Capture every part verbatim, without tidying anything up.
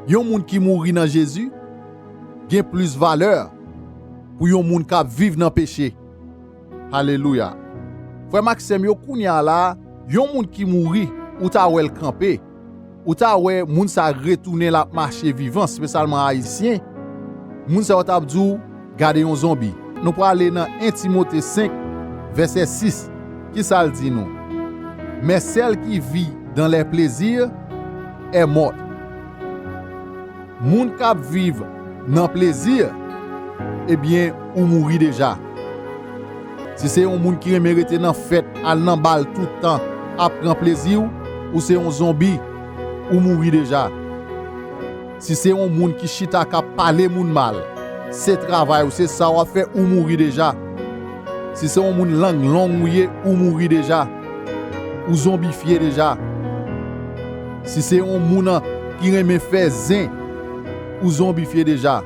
Yon moun ki mouri nan Jezi gen plis valè pou yon moun k ap viv nan peche. Alelouya. Frè m ak sè m yo, kounye a la, yon moun ki mouri, ou ta wè l kanpe, ou ta wè moun sa retounen, l ap mache vivan, espesyalman Ayisyen. Moun sa yo t ap di w, gade yon zonbi. Nou prale nan en Timote senk, vèsè sis. Ki sa l di nou? Mais celle qui vit dans les plaisirs est morte. Moun k ap viv nan plezi, ebyen, ou mouri deja. Si se yon moun ki renmen rete nan fèt, al nan bal tout tan, ap pran plezi w, ou se yon zonbi, ou mouri deja. Si se yon moun ki chita k ap pale moun mal, se travay ou, se sa w ap fè, ou mouri deja. Si se yon moun lang long ou ye, ou mouri deja. Ou zonbifye deja. Si se yon moun ki renmen fè zen, ou zonbifye deja.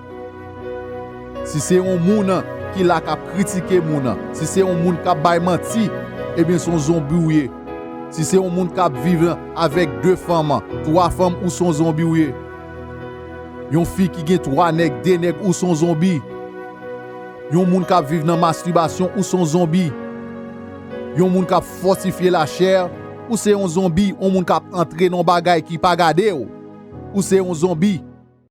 Si se yon moun ki la k ap kritike moun, si se yon moun k ap bay manti, ebyen se yon zonbi ou ye. Si se yon moun k ap viv avèk de fanm, twa fanm, ou se yon zonbi ou ye. Yon fi ki gen twa nèg, de nèg, ou se yon zonbi. Yon moun k ap viv nan mastibasyon, ou se yon zonbi. Yon moun k ap fòtifye lachè, ou se yon zonbi. Yon moun k ap antre nan bagay ki pa gade w, ou se yon zonbi.